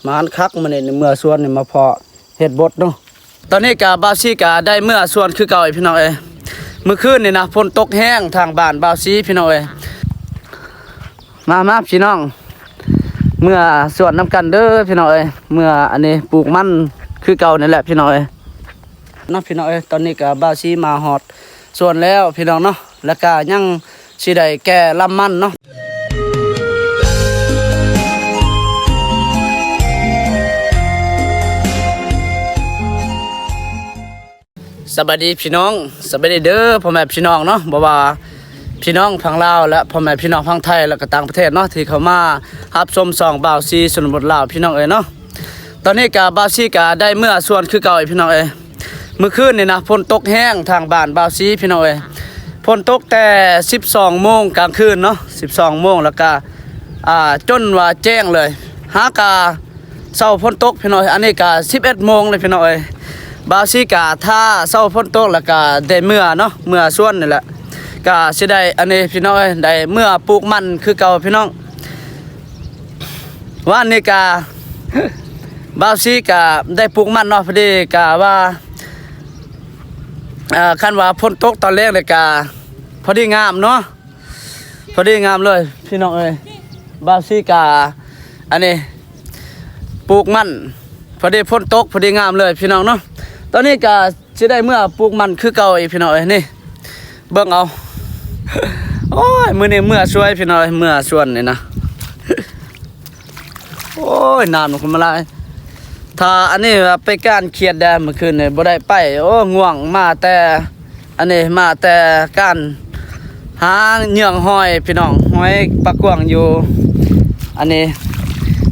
ໝານຄັກມື້ນີ້ ເມືອສວນນີ້ມາພໍ້ເຮັດບົດເນາະ. ຕອນນີ້ກະບ່າວຊີກະໄດ້ເມືອສວນຄືເກົ່າອີກ ພີ່ນ້ອງເອີຍ. ມື້ຄືນນີ້ນະ ຝົນຕົກແຮງທາງບ້ານບ່າວຊີ ພີ່ນ້ອງເອີຍ. ມາ ມາ ພີ່ນ້ອງ ເມືອສວນນຳກັນເດີ ພີ່ນ້ອງເອີຍ. ເມືອອັນນີ້ປູກມັນຄືເກົ່ານີ້ແຫຼະ ພີ່ນ້ອງເອີຍ. ເນາະ ພີ່ນ້ອງເອີຍ, ຕອນນີ້ກະບ່າວຊີມາຮອດສວນແລ້ວ ພີ່ນ້ອງເນາະ, ແລ້ວກະຍັງຊິໄດ້ແກ່ລຳມັນເນາະ. ສະບາຍດີພີ່ນ້ອງ, ສະບາຍດີເດີພໍ່ແມ່ພີ່ນ້ອງເນາະ, ບໍ່ວ່າພີ່ນ້ອງຝັ່ງລາວ ແລະ ພໍ່ແມ່ພີ່ນ້ອງຝັ່ງໄທ ແລະ ກະຕ່າງປະເທດເນາະ ທີ່ເຂົ້າມາຮັບຊົມຊ່ອງບ່າວຊີຊົນນະບົດລາວ ພີ່ນ້ອງເອີຍເນາະ. ຕອນນີ້ກະບ່າວຊີກະໄດ້ເມືອສວນຄືເກົ່າອີກ ພີ່ນ້ອງເອີຍ. ມື້ຄືນນີ້ນະ ຝົນຕົກແຮງທາງບ້ານບ່າວຊີ ພີ່ນ້ອງເອີຍ. ຝົນຕົກແຕ່ສິບສອງໂມງກາງຄືນເນາະ, ສິບສອງໂມງ ແລ້ວກະ ອ່າ ຈົນວ່າແຈ້ງເລີຍ. ຫາກະ ເຊົາຝົນຕົກ ພີ່ນ້ອງເອີຍ, ອັນນີ້ກະສິບເອັດໂມງເລີຍ ພີ່ນ້ອງເອີຍ. ບ່າວຊີກະຖ້າເຊົາຝົນຕົກ ແລ້ວກະໄດ້ເມືອເນາະ, ເມືອສວນນີ້ແຫຼະ. ກະຊິໄດ້ອັນນີ້ ພີ່ນ້ອງເອີຍ, ໄດ້ເມືອປູກມັນຄືເກົ່າ ພີ່ນ້ອງ. ວານນີ້ກະ ບ່າວຊີກະໄດ້ປູກມັນເນາະ, ພໍດີກະວ່າ ເອີ ຄັນວ່າຝົນຕົກຕອນແລງນີ້ກະພໍດີງາມເນາະ, ພໍດີງາມເລີຍ ພີ່ນ້ອງເອີຍ. ບ່າວຊີກະ ອັນນີ້ ປູກມັນ ພໍດີຝົນຕົກ ພໍດີງາມເລີຍ ພີ່ນ້ອງເນາະ. ຕອນນີ້ກະຊິໄດ້ເມືອປູກມັນຄືເກົ່າອີກ ພີ່ນ້ອງເອີຍ. ນີ້ ເບິ່ງເອົາ. ໂອ້ຍ ມື້ນີ້ເມືອສວຍ ພີ່ນ້ອງເອີຍ, ເມືອສວນນີ້ນະ. ໂອ້ຍ ນ້ຳມັນຂຶ້ນມາຫຼາຍ. ຖ້າອັນນີ້ວ່າໄປການຂຽດແດ່ ມື້ຄືນນີ້ບໍ່ໄດ້ໄປ. ໂອ້ ງ່ວງ, ມາແຕ່ ອັນນີ້ມາແຕ່ການຫາເຫຍື່ອງຫອຍ ພີ່ນ້ອງ, ຫອຍປາກວາງຢູ່ ອັນນີ້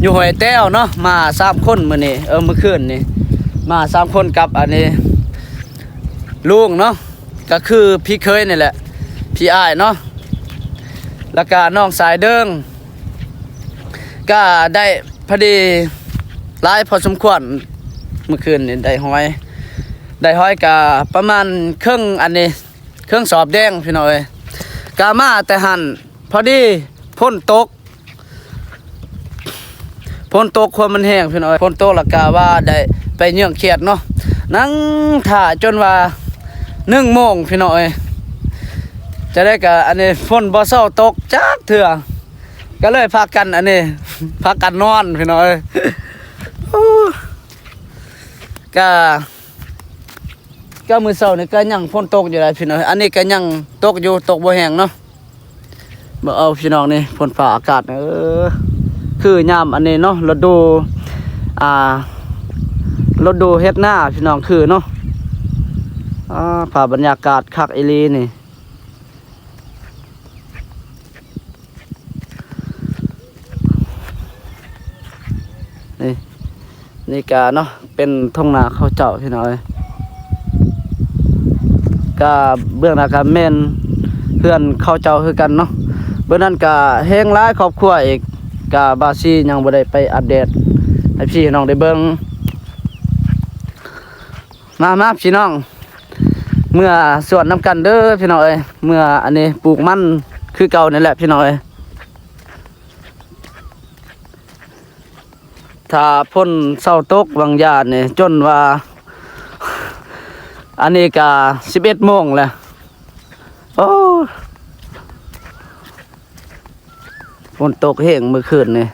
ຢູ່ຫ້ວຍແຕ້ວເນາະ. ມາສາມຄົນມື້ນີ້ ເອີ ມື້ຄືນນີ້ ມາສາມຄົນກັບອັນນີ້ລຸງເນາະ, ກະຄືພີ່ເຂີຍນີ້ແຫຼະ ພີ່ອ້າຍເນາະ, ແລ້ວກະນ້ອງຊາຍເດີງ. ກະໄດ້ພໍດີຫຼາຍພໍສົມຄວນ. ມື້ຄືນນີ້ໄດ້ຫອຍ ໄດ້ຫອຍກະປະມານເຄິ່ງ ອັນນີ້ ເຄິ່ງສອບແດງ ພີ່ນ້ອງເອີຍ. ກະມາແຕ່ຫັ້ນ ພໍດີຝົນຕົກ ຝົນຕົກ ຄວາມມັນແຮງ ພີ່ນ້ອງເອີຍ, ຝົນຕົກ ແລ້ວກະວ່າໄດ້ໄປເຫຍື່ອງຂຽດເນາະ. ນັ່ງຖ້າຈົນວ່າໜຶ່ງໂມງ ພີ່ນ້ອງເອີຍ. ຈະໄດ້ກະ ອັນນີ້ ຝົນບໍ່ເຊົາຕົກຈັກເທື່ອ ກະເລີຍພາກັນ ອັນນີ້ ພາກັນນອນ ພີ່ນ້ອງເອີຍ. ໂອ້ ກະ ກະມື້ເຊົ້ານີ້ກະຍັງຝົນຕົກຢູ່ໄດ໋ ພີ່ນ້ອງ. ອັນນີ້ກະຍັງຕົກຢູ່ ຕົກບໍ່ແຮງເນາະ. ເບິ່ງເອົາ ພີ່ນ້ອງ, ນີ້ ຝົນຟ້າອາກາດ ເອີ ຄືຍາມອັນນີ້ເນາະ, ລະດູ ອ່າ ລະດູເຮັດນາ ພີ່ນ້ອງ, ຄືເນາະ. ອ່າ ພາບບັນຍາກາດຄັກອີ່ຫຼີນີ້. ນີ້ ນີ້ກະເນາະ ເປັນທົ່ງນາເຂົ້າເຈົ້າ ພີ່ນ້ອງເອີຍ. ກະເບື້ອງໜ້າກະແມ່ນເຮືອນເຂົ້າເຈົ້າຄືກັນເນາະ, ເບື້ອງນັ້ນກະແຮງຫຼາຍຄອບຄົວອີກ. ກະບ່າວຊີຍັງບໍ່ໄດ້ໄປອັບເດດໃຫ້ພີ່ນ້ອງໄດ້ເບິ່ງ. ມາ ມາ ພີ່ນ້ອງ ເມືອສວນນຳກັນເດີ ພີ່ນ້ອງເອີຍ. ເມືອອັນນີ້ປູກມັນຄືເກົ່ານີ້ແຫຼະ ພີ່ນ້ອງເອີຍ. ຖ້າຝົນເຊົາຕົກຫວ່າງຢານີ້ ຈົນວ່າ ອັນນີ້ກະສິບເອັດໂມງແລ້ວ. ໂອ້ ຝົນຕົກແຮງມື້ຄືນນີ້.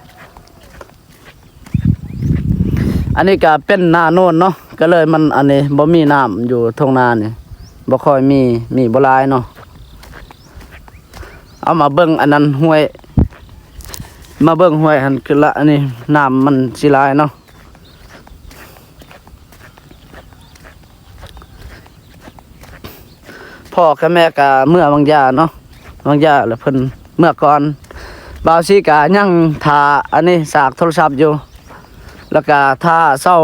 ອັນນີ້ກະເປັນນາໂນນເນາະ, ກະເລີຍມັນ ອັນນີ້ບໍ່ມີນ້ຳຢູ່ທົ່ງນານີ້ ບໍ່ຄ່ອຍມີ ມີບໍ່ຫຼາຍເນາະ. ເອົາມາເບິ່ງອັນນັ້ນ ຫ້ວຍ ມາເບິ່ງຫ້ວຍຫັ້ນ ຄືລະ ອັນນີ້ນ້ຳມັນຊິຫຼາຍເນາະ. ພໍ່ກັບແມ່ກະເມືອຫວ່າງຢາເນາະ, ຫວ່າງຢາແລ້ວເພິ່ນເມືອກ່ອນ. ບ່າວຊີກະຍັງຖ້າອັນນີ້ສາກໂທລະສັບຢູ່ ແລ້ວກະຖ້າເຊົ້າ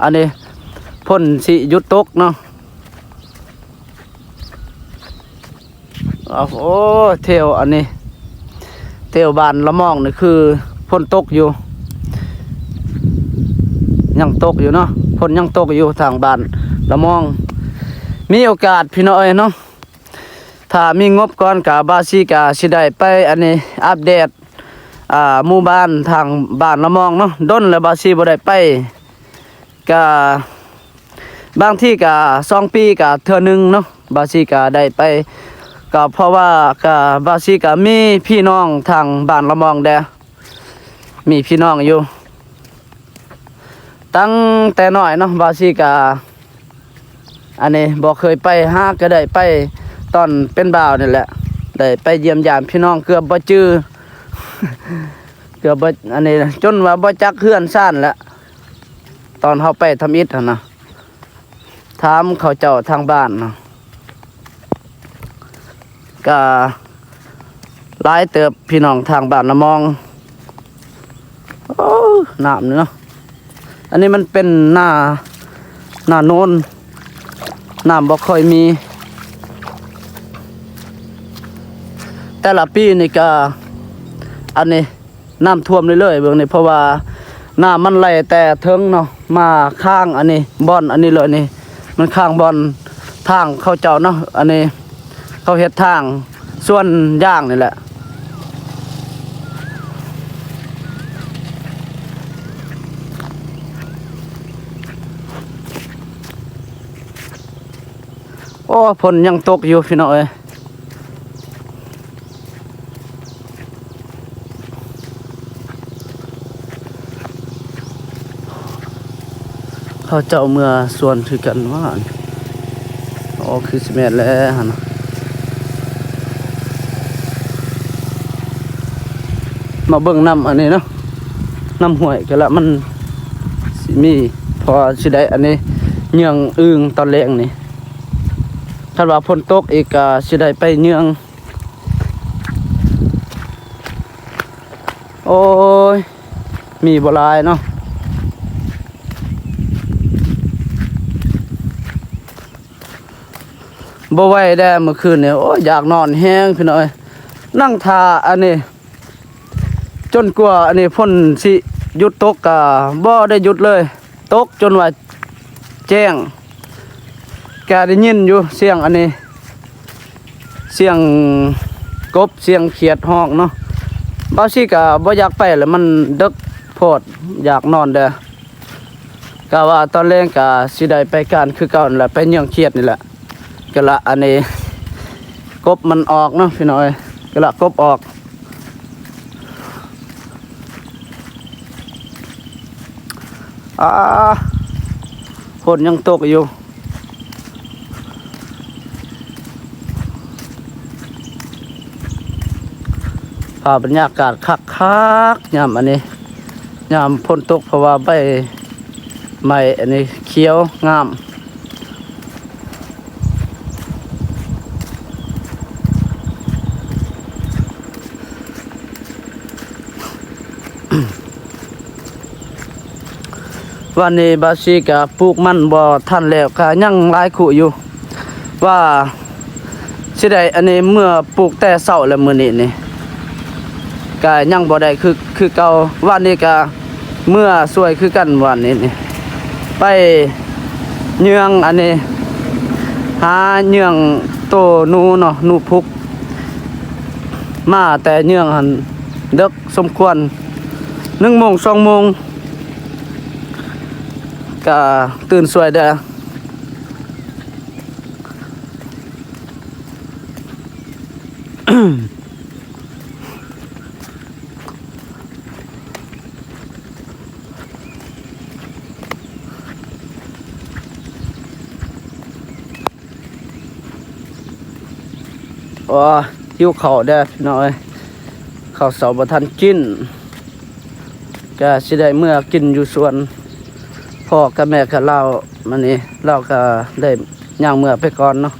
ອັນນີ້ຝົນຊິຢຸດຕົກເນາະ. ໂອ້ ແຖວອັນນີ້ ແຖວບ້ານລະມອງນີ້ຄືຝົນຕົກຢູ່ ຍັງຕົກຢູ່ເນາະ, ຝົນຍັງຕົກຢູ່ທາງບ້ານລະມອງ. ມີໂອກາດ ພີ່ນ້ອງເອີຍເນາະ, ຖ້າມີງົບກ່ອນກະບ່າວຊີກະຊິໄດ້ໄປອັນນີ້ອັບເດດ ອ່າ ໝູ່ບ້ານທາງບ້ານລະມອງເນາະ. ດົນແລ້ວບ່າວສີບໍ່ໄດ້ໄປ ກະບາງທີກະສອງປີກະເທື່ອໜຶ່ງເນາະ ບ່າວສີກະໄດ້ໄປ. ກະເພາະວ່າກະບ່າວສີກະມີພີ່ນ້ອງທາງບ້ານລະມອງແດ່ ມີພີ່ນ້ອງຢູ່. ຕັ້ງແຕ່ນ້ອຍເນາະ ບ່າວສີກະ ອັນນີ້ບໍ່ເຄີຍໄປຫາ ກະໄດ້ໄປຕອນເປັນບ່າວນີ້ແຫຼະ ໄດ້ໄປຢ້ຽມຢາມພີ່ນ້ອງ ເກືອບບໍ່ຈື່ ເກືອບບໍ່ ອັນນີ້ ຈົນວ່າບໍ່ຈັກເຮືອນຊານແຫຼະ. ຕອນເຮົາໄປທຳອິດຫັ້ນນະ ຖາມເຂົາເຈົ້າທາງບ້ານນະ ກະຫຼາຍເຕີບ ພີ່ນ້ອງທາງບ້ານລະມອງ. ໂອ້ ນ້ຳນີ້ເນາະ ອັນນີ້ມັນເປັນນາ ນາໂນນ ນ້ຳບໍ່ຄ່ອຍມີ. ແຕ່ລະປີນີ້ກະ ອັນນີ້ ນ້ຳຖ້ວມເລື້ອຍໆ ເບິ່ງນີ້ ເພາະວ່ານ້ຳມັນໄຫຼແຕ່ເທິງເນາະ ມາຄ້າງອັນນີ້ ບ່ອນອັນນີ້ເລີຍນີ້ ມັນຄ້າງບ່ອນທາງເຂົາເຈົ້າເນາະ. ອັນນີ້ເຂົາເຮັດທາງສວນຢາງນີ້ແຫຼະ. ໂອ້ ຝົນຍັງຕົກຢູ່ ພີ່ນ້ອງເອີຍ. ເຂົາເຈົ້າເມືອສວນຄືກັນວ່າ ອໍ ຄືຊິແມ່ນແລ້ວຫັ້ນນະ. ມາເບິ່ງນ້ຳອັນນີ້ເນາະ ນ້ຳຫ້ວຍກະລະມັນຊິມີ ເພາະວ່າຊິໄດ້ອັນນີ້ ເຫຍື່ອງອຶ່ງຕອນແລງນີ້. ຄັນວ່າຝົນຕົກອີກກະຊິໄດ້ໄປເຫຍື່ອງ. ໂອ້ຍ ມີບໍ່ຫຼາຍເນາະ ບໍ່ໄຫວແດ່ມື້ຄືນນີ້. ໂອ້ຍ ຢາກນອນແຮງ ພີ່ນ້ອງເອີຍ ນັ່ງຖ້າອັນນີ້ ຈົນກວ່າອັນນີ້ຝົນຊິຢຸດຕົກກະບໍ່ໄດ້ຢຸດເລີຍ ຕົກຈົນວ່າແຈ້ງ. ກະໄດ້ຍິນຢູ່ສຽງອັນນີ້ ສຽງກົບ ສຽງຂຽດຮ້ອງເນາະ. ບ່າວສີກະບໍ່ຢາກໄປແຫຼະ ມັນເດິກໂພດ ຢາກນອນແດ່. ກະວ່າຕອນແລງກະຊິໄດ້ໄປການຄືເກົ່ານັ້ນແຫຼະ ໄປເຫຍື່ອງຂຽດນີ້ແຫຼະ. ກະລະອັນນີ້ກົບມັນອອກເນາະ ພີ່ນ້ອງເອີຍ ກະລະກົບອອກ. ອາ ຝົນຍັງຕົກຢູ່. ພາບບັນຍາກາດຄັກໆ ຍາມອັນນີ້ ຍາມຝົນຕົກ ເພາະວ່າໃບໄມ້ອັນນີ້ຂຽວງາມ. ວັນນີ້ບ່າວສີກະປູກມັນບໍ່ທັນແລ້ວ ກະຍັງຫຼາຍຄຸຢູ່ ວ່າຊິໄດ້ອັນນີ້ເມືອປູກແຕ່ເຊົ້າແລ້ວ ມື້ນີ້ນີ້ກະຍັງບໍ່ໄດ້ຄື ຄືເກົ່າ. ວານນີ້ກະເມືອຊ່ວຍຄືກັນ ວານນີ້ນີ້ ໄປເຫຍື່ອງອັນນີ້ ຫາເຫຍື່ອງໂຕໜູເນາະ ໜູພຸກ ມາແຕ່ເຫຍື່ອງຫັ້ນເດິກສົມຄວນ ໜຶ່ງໂມງ ສອງໂມງ ກະຕື່ນຊ່ວຍແດ່. ໂອ້ ຫິວເຂົ້າແດ່ພີ່ນ້ອງເອີຍ ເຂົ້າເຊົ້າບໍ່ທັນກິນ ກະຊິໄດ້ເມືອກິນຢູ່ສວນ. ພໍ່ກັບແມ່ກະລາວ ມື້ນີ້ລາວກະໄດ້ຍ່າງເມືອໄປກ່ອນເນາະ.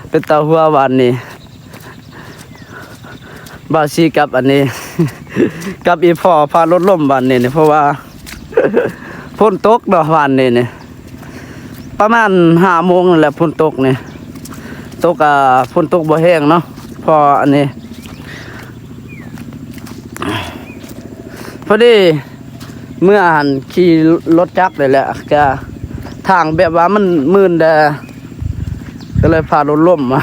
ເປັນຕາຫົວວານນີ້ ບ່າວສີກັບອັນນີ້ ກັບອີ່ພໍ່ພາລົດລົ້ມວານນີ້ນີ້ ເພາະວ່າຝົນຕົກເນາະ ວານນີ້ນີ້ ປະມານຫ້າໂມງນັ້ນແຫຼະ ຝົນຕົກນີ້ ຕົກ ອ່າ ຝົນຕົກບໍ່ແຮງເນາະ ເພາະອັນນີ້ ພໍດີ ເມື່ອຫັ້ນຂີ່ລົດຈັກນີ້ແຫຼະ ກະທາງແບບວ່າມັນມື່ນແດ່ ກໍເລີຍພາລົດລົ້ມມາ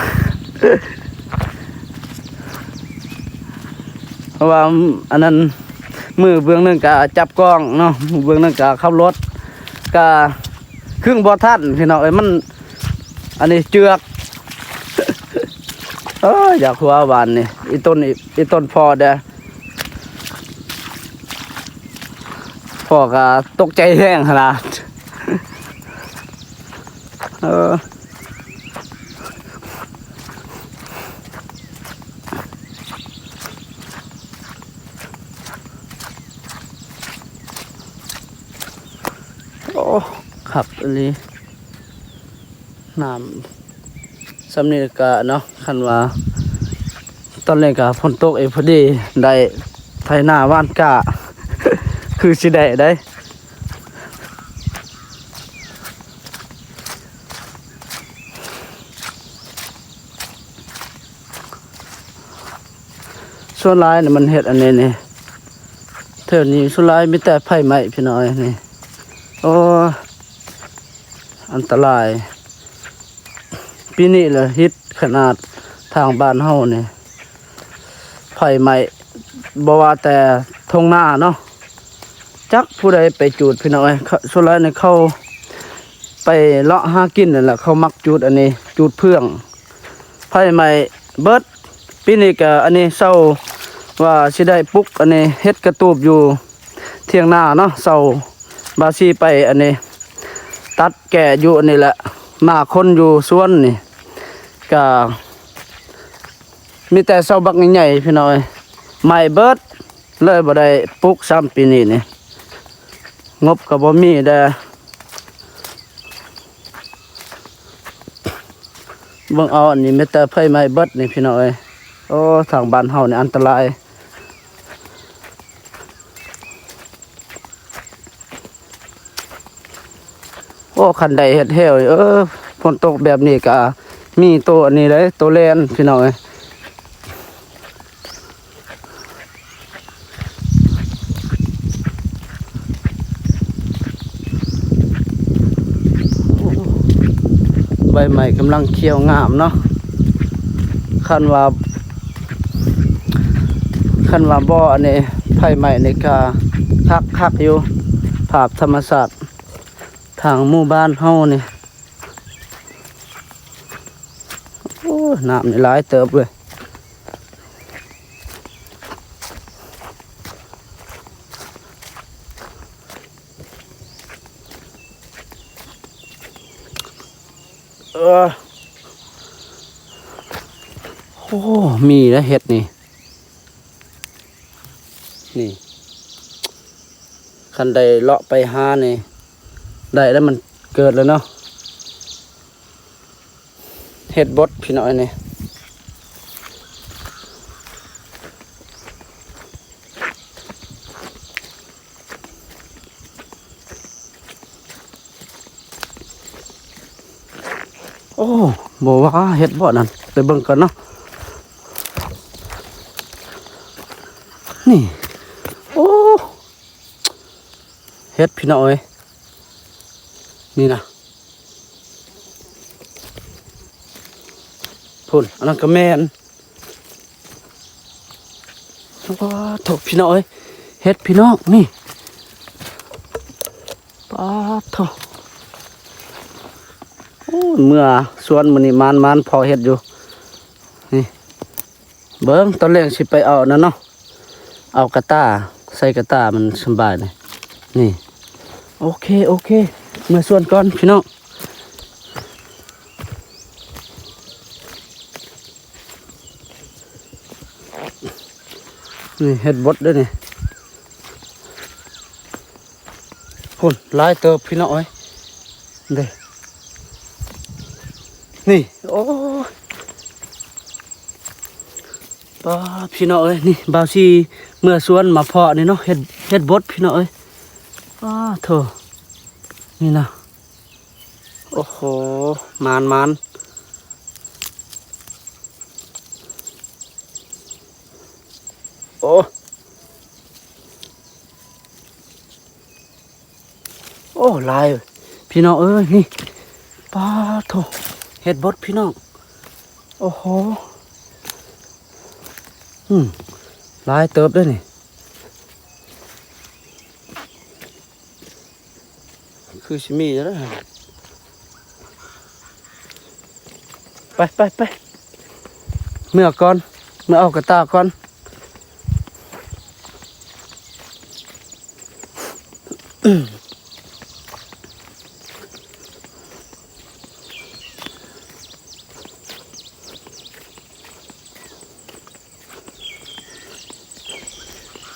ເພາະວ່າອັນນັ້ນ ມືເບື້ອງໜຶ່ງກໍຈັບກ້ອງເນາະ ມືເບື້ອງໜຶ່ງກໍຂັບລົດ ກໍຄຶ່ງບໍ່ທັນພີ່ນ້ອງເອີຍ ມັນ ອັນນີ້ເຈືອກ ເອີຍ ຢາກຫົວບາດນີ້ ອີຕົ້ນ ອີ ອີຕົ້ນພໍ້ເດ້ ພໍ້ກໍຕົກໃຈແຮງຂະໜາດ ເອີ. ໂອ້ ຄັກອີ່ຫຼີ ນ້ຳຊ່ຳນີ້ກະເນາະ ຄັນວ່າຕອນແລງກະຝົນຕົກເອງພໍດີ ໄດ້ໄຖນາຫວ່ານກ້າ ຄືຊິໄດ້ໄດ໋. ສ່ວນຫຼາຍນີ້ມັນເຮັດອັນນີ້ນີ້ ແຖວນີ້ສ່ວນຫຼາຍມີແຕ່ໄຟໄໝ້ພີ່ນ້ອງເອີຍນີ້ ໂອ້ ອັນຕະລາຍ ປີນີ້ລະຮິດຂະໜາດ ທາງບ້ານເຮົານີ້ ໄຟໄໝ້ ບໍ່ວ່າແຕ່ທົ່ງນາເນາະ ຈັກຜູ້ໃດໄປຈູດພີ່ນ້ອງເອີຍ ສ່ວນຫຼາຍນີ້ເຂົາໄປເລາະຫາກິນນັ້ນລະ ເຂົາມັກຈູດອັນນີ້ ຈູດເຟືອງ ໄຟໄໝ້ເບິດ. ປີນີ້ກະອັນນີ້ເຊົາວ່າຊິໄດ້ປຸກອັນນີ້ ເຮັດກະຕູບຢູ່ ຖຽງນາເນາະ ເຊົາບາຊີໄປອັນນີ້ ຕັດແກ້ຢູ່ອັນນີ້ແຫຼະ ມາຄົນຢູ່ສວນນີ້ ກະມີແຕ່ເຊົາບັກໃຫຍ່ໆ ພີ່ນ້ອງເອີຍ ໄໝ້ເບິດ ເລີຍບໍ່ໄດ້ປຸກຊ້ຳປີນີ້ນີ້ ງົບກະບໍ່ມີແດ່. ເບິ່ງເອົາ ອັນນີ້ມີແຕ່ໄຟໄໝ້ເບິດນີ້ພີ່ນ້ອງເອີຍ ໂອ້ ທາງບ້ານເຮົານີ້ອັນຕະລາຍ ໂອ້ ຄັນໄດ້ເຮັດແຮ້ວ ເອີ ຝົນຕົກແບບນີ້ກະມີໂຕອັນນີ້ເດ້ ໂຕແລ່ນພີ່ນ້ອງເອີຍ. ໃບໄມ້ກຳລັງຂຽວງາມເນາະ ຄັນວ່າ ຄັນວ່າບໍ່ອັນນີ້ ໄຟໄໝ້ນີ້ກະຄັກໆຢູ່ ພາບທຳມະຊາດທາງໝູ່ບ້ານເຮົານີ້ ໂອ້ ນ້ຳນີ້ຫຼາຍເຕີບເວີຍ. ເອີ ໂອ້ ມີແລ້ວເຫັດນີ້ ນີ້ ຄັນໄດ້ເລາະໄປຫານີ້ ໄດ້ແລ້ວ ມັນເກີດແລ້ວເນາະ. ເຫັດບົດພີ່ນ້ອງເອີຍນີ້ ໂອ້ ບໍ່ວ່າເຫັດບໍ່ນັ້ນ ໄປເບິ່ງກ່ອນເນາະ ນີ້ ໂອ້ ເຫັດພີ່ນ້ອງເອີຍ ນີ້ນະ ພຸ້ນ ອັນນັ້ນກະແມ່ນ ປາດໂທ້ ພີ່ນ້ອງເອີຍ ເຫັດພີ່ນ້ອງ ນີ້ ປາດໂທ້ ໂອ້ ເມືອສວນມື້ນີ້ໝານໆ ພໍເຫັດຢູ່ ນີ້ ເບິ່ງຕອນແລງຊິໄປເອົານັ້ນເນາະ ເອົາກະຕ່າ ໃສ່ກະຕ່າມັນສະບາຍນີ້ ນີ້ ໂອເຄ ໂອເຄ ເມືອສວນກ່ອນພີ່ນ້ອງ ນີ້ເຫັດບົດເດ້ນີ້ ພຸ້ນ ຫຼາຍເຕີບພີ່ນ້ອງເອີຍ ເດ້ ນີ້ ໂອ້ຍ ປາດ ພີ່ນ້ອງເອີຍ ນີ້ ບ່າວຊີເມືອສວນມາເພາະນີ້ເນາະ ເຫັດ ເຫັດບົດພີ່ນ້ອງເອີຍ ປາດໂທ້ ນີ້ນະ ໂອ້ໂຫ ໝານໆ ໂອ້ ໂອ້ ຫຼາຍ ພີ່ນ້ອງເອີຍ ນີ້ ປາດໂທ້ ເຫັດບົດພີ່ນ້ອງ. ໂອ້ໂຫ ອືມ ຫຼາຍເຕີບເດ້ນີ້. ຄືຊິມີຢູ່ເດ້. ໄປ ໄປ ໄປ ເມືອກ່ອນ ເມືອເອົາກະຕ່າກ່ອນ.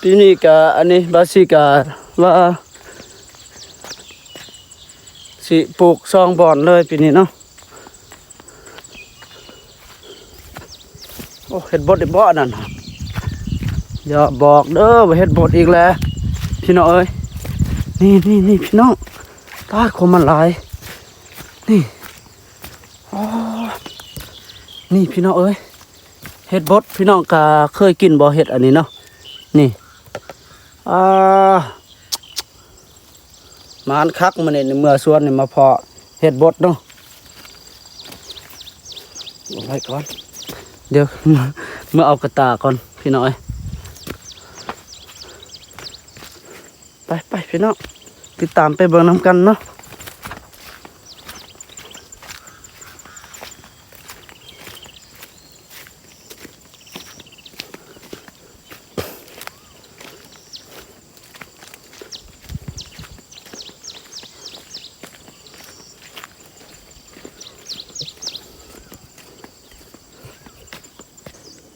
ປີນີ້ກະ ອັນນີ້ ບາຊີກະວ່າຊິປູກສອງບ່ອນເລີຍປີນີ້ເນາະ. ໂອ້ ເຫັດບົດອີກບໍ່ອັນນັ້ນ? ຢ່າບອກເດີວ່າເຫັດບົດອີກແລ້ວພີ່ນ້ອງເອີຍ. ນີ້ໆໆ ພີ່ນ້ອງ ປາດ ຄວາມມັນຫຼາຍ ນີ້. ອໍ ນີ້ພີ່ນ້ອງເອີຍ ເຫັດບົດ. ພີ່ນ້ອງກະເຄີຍກິນບໍ່ ເຫັດອັນນີ້ເນາະ? ນີ້ ອ່າ ໝານຄັກມື້ນີ້ ເມືອສວນນີ້ມາພໍ້ເຫັດບົດເນາະ. ເອົາໄວ້ກ່ອນ ດຽວເມືອເອົາກະຕ່າກ່ອນພີ່ນ້ອງເອີຍ. ໄປໆ ພີ່ນ້ອງ ຕິດຕາມໄປເບິ່ງນຳກັນເນາະ.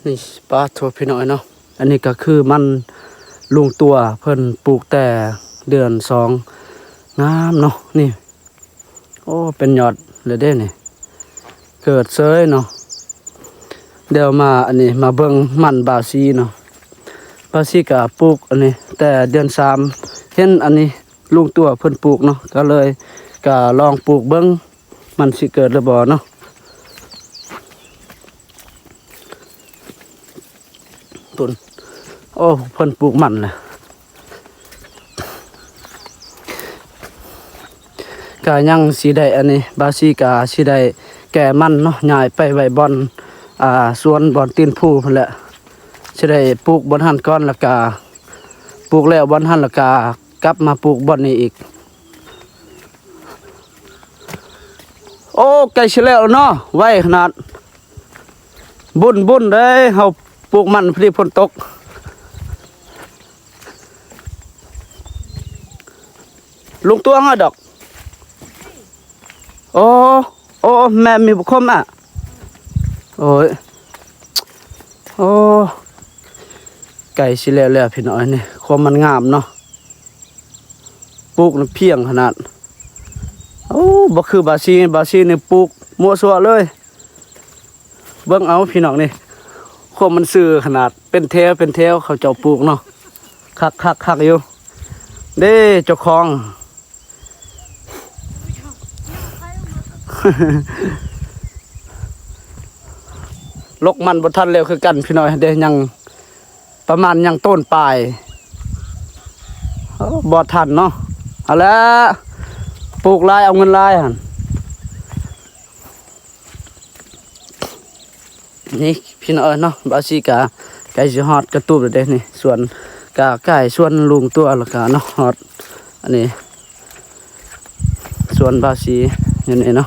ນີ້ ປາດໂທ້ ພີ່ນ້ອງເອີຍເນາະ. ອັນນີ້ກະຄືມັນລຸງຕົວເພິ່ນປູກແຕ່ເດືອນສອງ ງາມເນາະນີ້. ໂອ້ ເປັນຍອດເລີຍເດ້ນີ້ ເກີດເສີຍເນາະ. ດຽວມາ ອັນນີ້ ມາເບິ່ງມັນບາຊີເນາະ. ບາຊີກະປູກອັນນີ້ແຕ່ເດືອນສາມ ເຫັນອັນນີ້ລຸງຕົວເພິ່ນປູກເນາະ ກະເລີຍກະລອງປູກເບິ່ງ ມັນຊິເກີດຫຼືບໍ່ເນາະ. ພຸ້ນ ໂອ້ ເພິ່ນປູກມັນແຫຼະ. ກະຍັງຊິໄດ້ ອັນນີ້ ບາຊີກະຊິໄດ້ແກ່ມັນເນາະ ຍ້າຍໄປໄວ້ບ່ອນ ອ່າ ສວນບ່ອນຕີນພູພຸ້ນແຫຼະ. ຊິໄດ້ປູກບ່ອນຫັ້ນກ່ອນ ແລ້ວກະປູກແລ້ວບ່ອນຫັ້ນ ແລ້ວກະກັບມາປູກບ່ອນນີ້ອີກ. ໂອ້ ໃກ້ຊິແລ້ວແລ້ວເນາະ ໄວຂະໜາດ. ບຸນ ບຸນເດ້ ເຮົາປູກມັນພໍດີຝົນຕົກ. ລຸງຕົວງເອົາດອກ. ໂອ້ ໂອ້ ແມ່ມີບຸກຄົມອະ. ໂອ້ຍ ໂອ້ ໃກ້ຊິແລ້ວແລ້ວພີ່ນ້ອງເອີຍ ນີ້ ຄວາມມັນງາມເນາະ. ປູກນຳພຽງຂະໜາດ. ໂອ້ ບໍ່ຄືບາຊີ ບາຊີນີ້ປູກມົ້ວຊົ່ວເລີຍ. ເບິ່ງເອົາພີ່ນ້ອງນີ້ ຄວາມມັນຊື່ຂະໜາດ ເປັນແຖວເປັນແຖວເຂົາເຈົ້າປູກເນາະ. ຄັກໆໆຢູ່ເດ້ ເຈົ້າຂອງ. ລົກມັນບໍ່ທັນແລ້ວຄືກັນພີ່ນ້ອງເດ້ ຍັງປະມານຍັງຕົ້ນປາຍ. ໂອ້ ບໍ່ທັນເນາະ. ເອົາລະ ປູກຫຼາຍເອົາເງິນຫຼາຍຫັ້ນ. ນີ້ພີ່ນ້ອງເອີຍເນາະ ບາຊີກະໃກ້ຊິຮອດກະຕູບແລ້ວເດ້ນີ້. ສວນກະໃກ້ສວນລຸງຕົວແລ້ວກະເນາະ ຮອດອັນນີ້ ສວນບາຊີຢູ່ນີ້ເນາະ.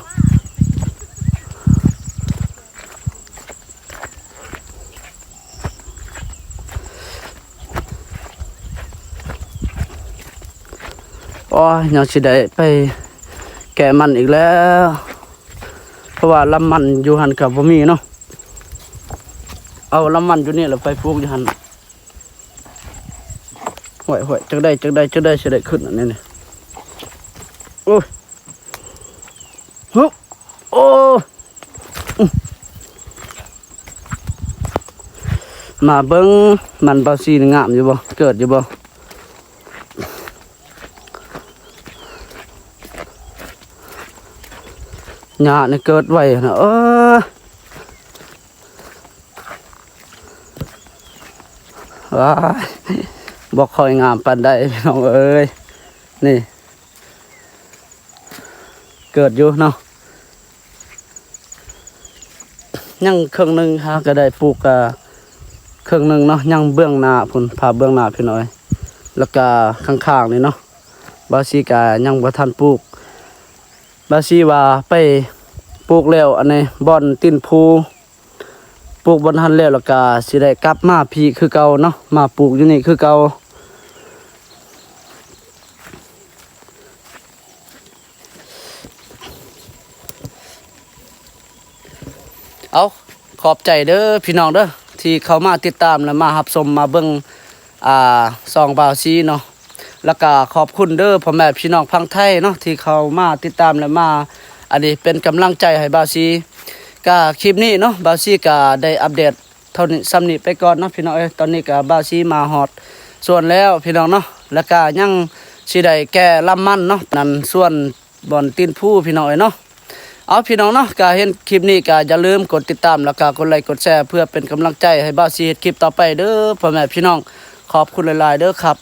ໂອ້ຍ ຍັງຊິໄດ້ໄປແກະມັນອີກແລ້ວ ເພາະວ່າລຳມັນຢູ່ຫັ້ນກະບໍ່ມີເນາະ. ເອົາລຳມັນຢູ່ນີ້ແລ້ວໄປປູກຢູ່ຫັ້ນ. ຫ້ວຍໆ ຈັກໄດ້ ຈັກໄດ້ ຈັກໄດ້ຊິໄດ້ຂຶ້ນອັນນີ້ນີ້. ໂອ້ຍ ຮຶບ ໂອ້ ມາເບິ່ງມັນບາຊີນີ້ງາມຢູ່ບໍ່ ເກີດຢູ່ບໍ່? ຫຍ້ານີ້ເກີດໄວນະ ເອີ. ວ້າຍ ບໍ່ຄ່ອຍງາມປານໃດພີ່ນ້ອງເອີຍ. ນີ້ ເກີດຢູ່ເນາະ. ຍັງເຄິ່ງໜຶ່ງ ຫາກໍໄດ້ປູກ ອ່າ ເຄິ່ງໜຶ່ງເນາະ ຍັງເບື້ອງໜ້າພຸ້ນ ພາບເບື້ອງໜ້າພີ່ນ້ອງເອີຍ ແລ້ວກໍຂ້າງໆນີ້ເນາະ ບ່າວສີກໍຍັງບໍ່ທັນປູກ ບ່າວສີວ່າໄປປູກແລ້ວ ອັນນີ້ບ່ອນຕີນພູ ປູກບ່ອນຫັ້ນແລ້ວ ແລ້ວກໍຊິໄດ້ກັບມາພີ້ຄືເກົ່າເນາະ ມາປູກຢູ່ນີ້ຄືເກົ່າ. ເອົາ ຂອບໃຈເດີພີ່ນ້ອງເດີ ທີ່ເຂົ້າມາຕິດຕາມ ແລະ ມາຮັບຊົມ ມາເບິ່ງ ອ່າ ຊ່ອງບ່າວສີເນາະ ແລ້ວກະຂອບຄຸນເດີພໍ່ແມ່ພີ່ນ້ອງຝັ່ງໄທເນາະ ທີ່ເຂົ້າມາຕິດຕາມ ແລະ ມາ ອັນນີ້ເປັນກຳລັງໃຈໃຫ້ບ່າວສີ. ກະຄລິບນີ້ເນາະ ບ່າວສີກະໄດ້ອັບເດດເທົ່ານີ້ ສ່ຳນີ້ໄປກ່ອນເນາະພີ່ນ້ອງເອີຍ. ຕອນນີ້ກະບ່າວສີມາຮອດສວນແລ້ວພີ່ນ້ອງເນາະ ແລ້ວກະຍັງຊິໄດ້ແກ່ລຳມັນເນາະ ນັ້ນສວນ ບ່ອນຕີນພູພີ່ນ້ອງເອີຍເນາະ. ເອົາ ພີ່ນ້ອງເນາະ ກະເຫັນຄລິບນີ້ກະຢ່າລືມກົດຕິດຕາມ ແລ້ວກະກົດໄລກົດແຊ ເພື່ອເປັນກຳລັງໃຈໃຫ້ບ່າວສີເຮັດຄລິບຕໍ່ໄປເດີພໍ່ແມ່ພີ່ນ້ອງ. ຂອບຄຸນຫຼາຍໆເດີຄັບ.